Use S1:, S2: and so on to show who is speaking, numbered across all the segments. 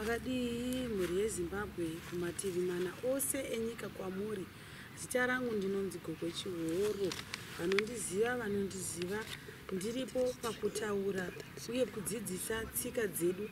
S1: Makadii mhuri yeZimbabwe kumativi mana ose enyika kwamuri. Zita rangu ndinonzi Gokwe Chihoro. Vanondiziva vanondiziva ndiripo pakutaura uye kudzidzisa tsika dzedu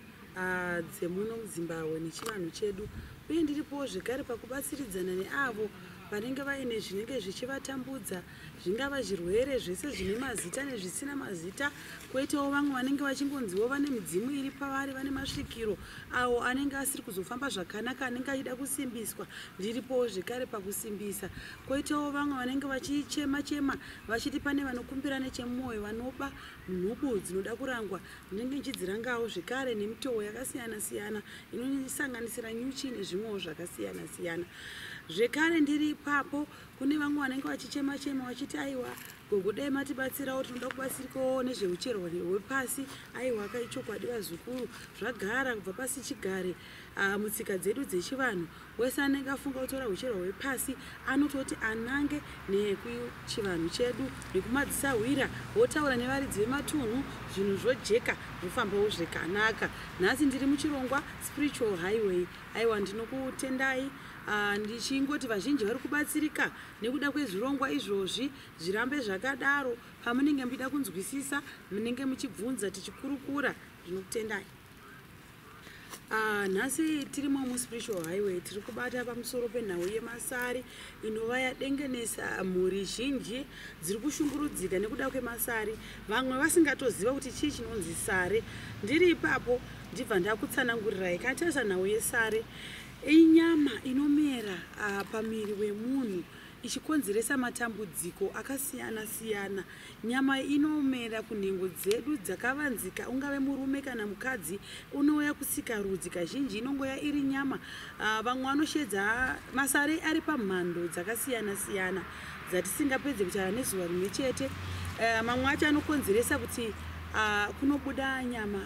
S1: dzemuno muZimbabwe nechivanhu chedu uye ndiripowo zvekare pakubatsiridzana neavo vanenge vaine zvinenge zvichivatambudza zvingava zvirwere zvese zvine mazita nezvisina mazita kwoitawo vamwe vanenge vachingonziwo vane midzimu iri pavari vane masvikiro awo anenge asiri kuzofamba zvakanaka anenge achida kusimbiswa ndiripowo zvekare pakusimbisa kwoitawo vamwe vanenge vachichema chema vachiti pane vanokumbira nechemwoyo vanoba nhubu dzinoda kurangwa ndinenge ndichidzirangawo zvekare nemitowo yakasiyana siyana inosanganisira nyuchi nezvimwewo zvakasiyana siyana zvekare ndiri ipapo kune vamwe vanenge vachichema chema vachiti aiwa gogo dai matibatsirawo tinoda kubatsirikawo nezveucherwa hwepasi aiwa kaichokwadi vazukuru zvagara kubva pasi chigare mutsika dzedu dzechivanhu wese anenge afunga kutora hucherwa hwepasi anototi anange nekuchivanhu chedu nekumadzisahwira votaura nevaridzi vematunhu zvinhu zvojeka zvofambawo zvekanaka nhasi ndiri muchirongwa spiritual highway aiwa ndinokutendai ndichingoti vazhinji vari kubatsirika nekuda kwezvirongwa izvozvi zvirambe zvakadaro pamunenge muchida kunzwisisa munenge muchibvunza tichikurukura ndinokutendai nhasi tirimo muspiritual highway tiri kubata pamusoro penhau yemasari inova yadengenesa mhuri zhinji dziri kushungurudzika nekuda kwemasari vamwe vasingatoziva kuti chii chinonzi sare ndiri ipapo ndibva ndakutsanangurirai kana tarisa nhau yesare inyama inomera pamiri wemunhu ichikonzeresa matambudziko akasiyana siyana nyama inomera kunhengo dzedu dzakavanzika ungave murume kana mukadzi unouya kusikarudzi kazhinji inongoya iri nyama vamwe vanoshedza masare ari pamhando dzakasiyana siyana dzatisingapedze kutaura nezuva rimwe chete mamwe acho anokonzeresa kuti kunobuda nyama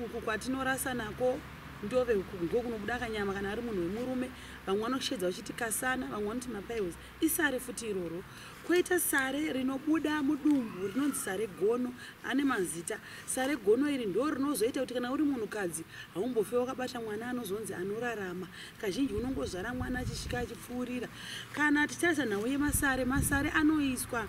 S1: uku kwatinorasa nako ndove uku ndokunobuda kanyama kana ari munhu wemurume vamwe vanoshedza vachiti kasana vamwe vanoti mapiles isare futi iroro kwoita sare rinobuda mudumbu rinonzi sare gono ane mazita sare gono iri ndo rinozoita kuti kana uri munhukadzi haumbofe wakabata mwana anozonzi anorarama kazhinji unongozvara mwana achisvika achipfuurira kana tichitarisa nhau yemasare masare anoiswa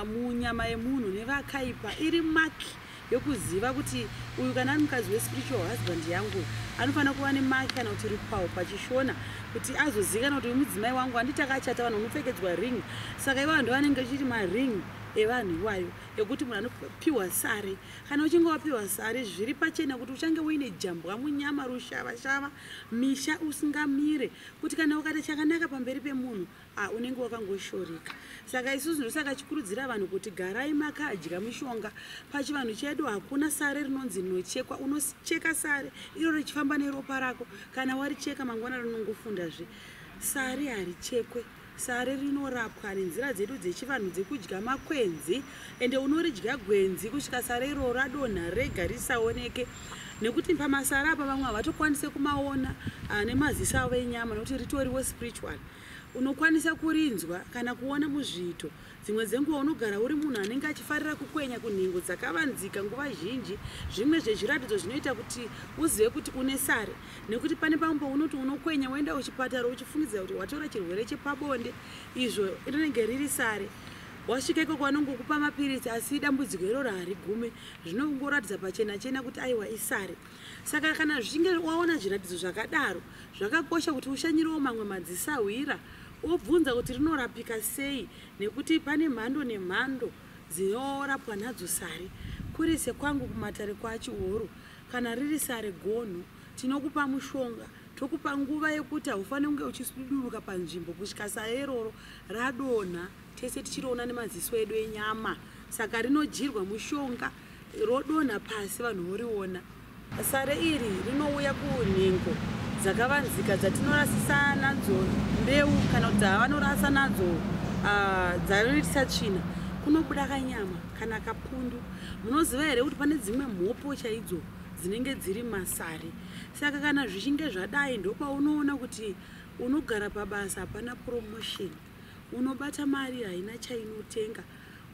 S1: munyama yemunhu nevakaipa iri maki yokuziva kuti uyu kana ari mukadzi wespiritual husband yangu anofanira kuva nemaki kana kuti rupawo pachishona kuti azozivikana kuti uyu mudzimai wangu handiti akachata vanhu unopfekedzwa ring saka ivo vanhu vanenge vachiti maring evanhu iwayo ekuti munhu anopiwa sare kana uchinge wapiwa sare zviri pachena kuti uchange uine jambwa munyama rushavashava misha usingamire kuti kana ukaita chakanaka pamberi pemunhu unenge wakangoshoreka saka isusu ndosaka chikurudzira vanhu kuti garai makadya mishonga pachivanhu chedu hakuna sare rinonzi rinochekwa unocheka sare iro richifamba neropa rako kana waricheka mangwana rinongofundazve sare harichekwe sare rinorapwa nenzira dzedu dzechivanhu dzekudya makwenzi ende unoridya gwenzi kusvika sare iroro radonha rega risaoneke nekuti pamasare apa vamwe havatokwanise kumaona nemaziso avo enyama nekuti ritoriwo spiritual unokwanisa kurinzwa kana kuona muzviito dzimwe dzenguva unogara uri munhu anenge achifarira kukwenya kunhengo dzakavanzika nguva zhinji zvimwe zvezviratidzo zvinoita kuti uzive kuti une sare nekuti pane pamwe paunoti unokwenya woenda kuchipatara uchifungidzira kuti watora chirwere chepabonde izvo rinenge riri sare wasvika ikoko vanongokupa mapiritsi asi dambudziko iroro harigume zvinongoratidza pachena chena kuti aiwa isare saka kana zvichinge waona zviratidzo zvakadaro zvakakosha kuti ushanyirewo mamwe madzisahwira wobvunza kuti rinorapika sei nekuti pane mhando nemhando dzinorapwa nadzo sare kuri sekwangu kumatare kwaChihoro kana riri sare gonho tinokupa mushonga tokupa nguva yekuti haufaniri kunge uchisuduruka panzvimbo kusvika sare iroro radonha tese tichiriona nemaziso edu enyama saka rinodyirwa mushonga rodonha pasi vanhu voriona sare iri rinouya kunhengo dzakavanzika dzatinorasisa nadzo mbeu kana kuti dzavanorasa nadzo dzanoitisa tsvina kunobuda kanyama kana kapundu munoziva here kuti pane dzimwe mhopo chaidzo dzinenge dziri masare saka kana zvichinge zvadai ndopaunoona kuti unogara pabasa hapana promotion unobata mari haina chainotenga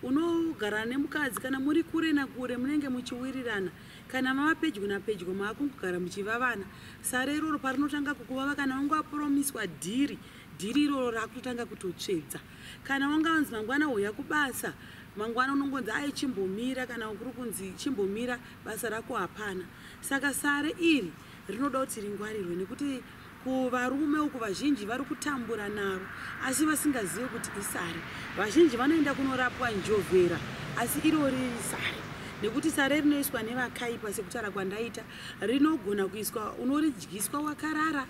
S1: unogara nemukadzi kana muri kure nakure munenge muchiwirirana. Kana mava pedyo napedyo maakungogara muchivavana, sare iroro parinotanga kukuvava, kana wanga wapromiswa dhiri, dhiri iroro rakutotanga kutotsvedza. Kana wanga wanzi mangwana uya kubasa, mangwana unongonzi ai chimbomira, kana kuri kunzi chimbomira basa rako hapana. Saka sare iri rinoda kuti ringwarirwe nekuti kuvarume uku vazhinji vari kutambura naro asi vasingazivi kuti isare. Vazhinji vanoenda kunorapwa njovhera asi iro riri sare, nekuti sare rinoiswa nevakaipa. Sekutaura kwandaita, rinogona kuiswa, unoridyiswa wakarara,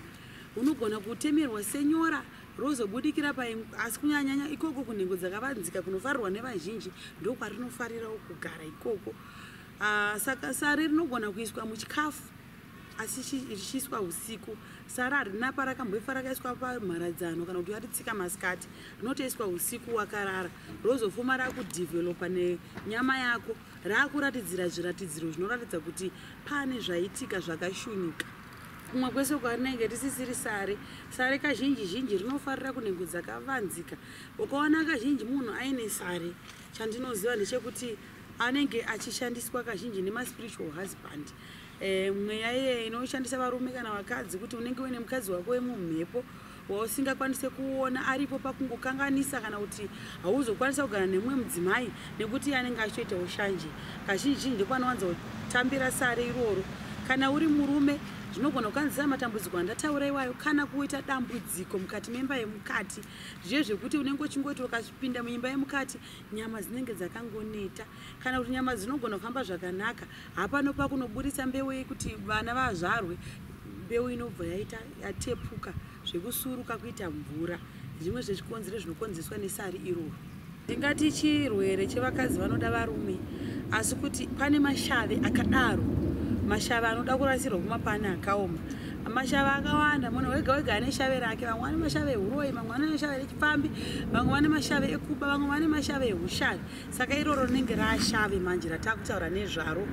S1: unogona kutemerwa senyora rozobudikira pa, asi kunyanyanya ikoko kunhengo dzakavanzika kunofarirwa nevazhinji ndokwarinofarirawo kugara ikoko. Saka sare rinogona kuiswa muchikafu asi richiiswa usiku. Sare harina parakamboifa rakaiswa pamharadzano kana kuti yaritsika masikati, rinotoiswa usiku wakarara, rozofuma rakudhivhelopa nenyama yako, raakuratidzira zviratidziro zvinoratidza kuti pane zvaitika zvakashunika. Kumwe kwese kwarinenge risisiri sare. Sare kazhinji zhinji rinofarira kunhengo dzakavanzika. Ukaona kazhinji munhu aine sare, chandinoziva ndechekuti anenge achishandiswa kazhinji nemaspiritual husband. Mweya iye inoshandisa varume kana vakadzi, kuti unenge uine mukadzi wako wemumhepo wausingakwanise kuona aripo pakungokanganisa, kana kuti hauzokwanisa kugara nemumwe mudzimai nekuti iye anenge achitoitawo shanje. Kazhinji zhinji ndopanowanza kutambira sare iroro. Kana uri murume, zvinogona kukanzisa matambudziko andataura iwayo, kana kuita dambudziko mukati memba yemukati, zviye zvekuti unenge uchingoti ukapinda muimba yemukati nyama dzinenge dzakangoneta, kana kuti nyama dzinogona kufamba zvakanaka, hapano pakunoburisa mbeu yekuti vana vazvarwe, mbeu inobva yaita yatepuka zvekusuruka kuita mvura. Zvimwe zvezvikonzero zvinokonzereswa nesari iroro. Ndingati chirwere chevakadzi vanoda varume, asi kuti pane mashave akadaro, mashave anoda kurasirwa kumapani akaoma, mashave akawanda. Munhu wega wega ane shave rake. Vamwe vane mashave ehuroyi, vamwe vane mashave echipfambi, vamwe vane mashave ekuba, vamwe vane mashave ehushavi. Saka iroro rinenge raashave manje ratakutaura nezvaro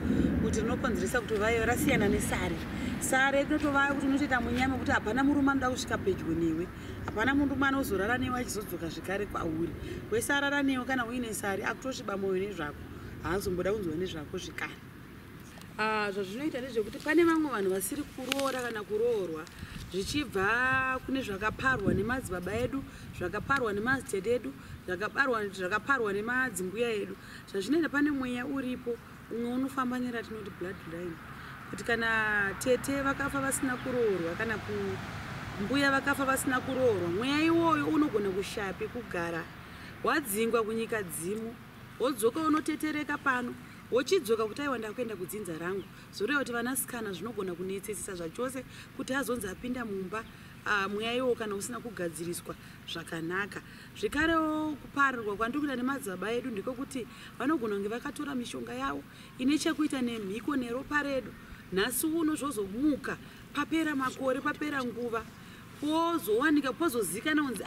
S1: kuti rinokonzeresa kuti vaive rasiyana nesare. Sare rinotovaya kuti unotoita munyama kuti hapana murume anoda kusvika pedyo newe, hapana murume anozorara newe achizodzoka zvekare kwauri. Wese arara newe kana uine sare akutosviba mwoyo nezvako, haazomboda kunzwa nezvako zvekare. Zvazvinoita ndezvekuti pane vamwe vanhu vasiri kuroora kana kuroorwa zvichibva kune zvakaparwa nemadzibaba edu, zvakaparwa nemadzitete edu, zvakaparwa nemadzimbuya edu. Zvazvinoita, pane mweya uripo umwe unofamba neratinoti blood line, kuti kana tete vakafa vasina kuroorwa kana mbuya vakafa vasina kuroorwa, mweya iwoyo unogona kushaya pekugara, wadzingwa kunyika dzimu, wodzoka unotetereka pano, wochidzoka kuti aiwa ndakuenda kudzinza rangu. Zoreva kuti vanasikana zvinogona kunetsesesa zvachose kuti azonzi apinda mumba, mweya iwowo kana usina kugadziriswa zvakanaka. Zvekarewo kuparirwa kwandiri kuita nemadzibaba edu ndikokuti vanogona kunge vakatora mishonga yavo ine chekuita nemhiko neropa redu. Nhasi uno zvozomuka papera makore, papera nguva, pozowanika pozozikana kunzi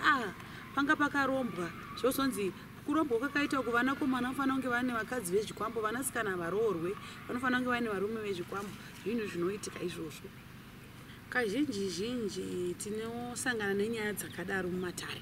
S1: panga pakarombwa. Zvozonzi kurombwa kwakaita uku, vanakomana vanofanira kunge vane vakadzi vezvikwambo, vanasikana varoorwe vanofanira kunge vaine varume vezvikwambo. Zvinhu zvinoitika izvozvo. Kazhinji zhinji tinosangana nenyaya dzakadaro mumatare,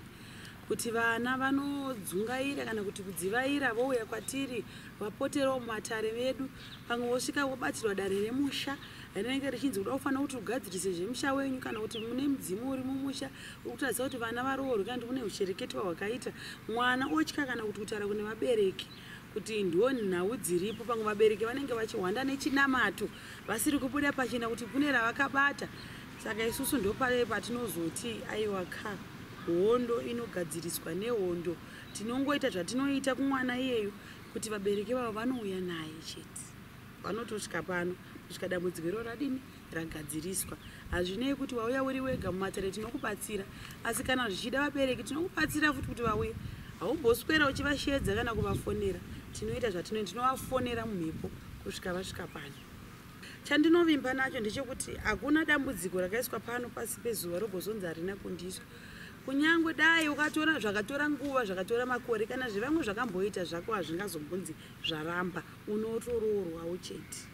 S1: kuti vana vanodzungaira kana kuti kudzivaira vouya kwatiri, vapoterawo mumatare vedu, pamwe vosvika vobatirwa dare remusha rinenge richinzi kuda kufanira kuti ugadzirise zvemusha wenyu, kana kuti mune mudzimu uri mumusha uri kutaridza kuti vana varoorwe, kana kuti kune ushereketwa hwakaita. Mwana otya kana kuti kutaura kune vabereki kuti ndiwo nhau dziripo. Pamwe vabereki vanenge vachihwanda nechinamato, vasiri kubuda pachena kuti kune ravakabata. Saka isusu ndopare patinozoti aiwa ka, hondo inogadziriswa nehondo. Tinongoita zvatinoita kumwana iyeyo kuti vabereki vavo vanouya naye chete, vanotosvika pano kusvika dambudziko iro radini ragadziriswa. Hazvinei kuti wauya uri wega mumatare, tinokubatsira, asi kana zvichida vabereki tinokubatsira futi kuti vauye. Haumboswera uchivashedza kana kuvafonera. Tinoita zvatinoita, tinovafonera mumhepo kusvika vasvika pano. Chandinovimba nacho ndechekuti hakuna dambudziko rakaiswa pano pasi pezuva rogozonzi harina kundiswa. Kunyangwe dai ukatora zvakatora nguva, zvakatora makore, kana zvevamwe zvakamboita zvako, hazvingazombonzi zvaramba, unotoroorwawo chete.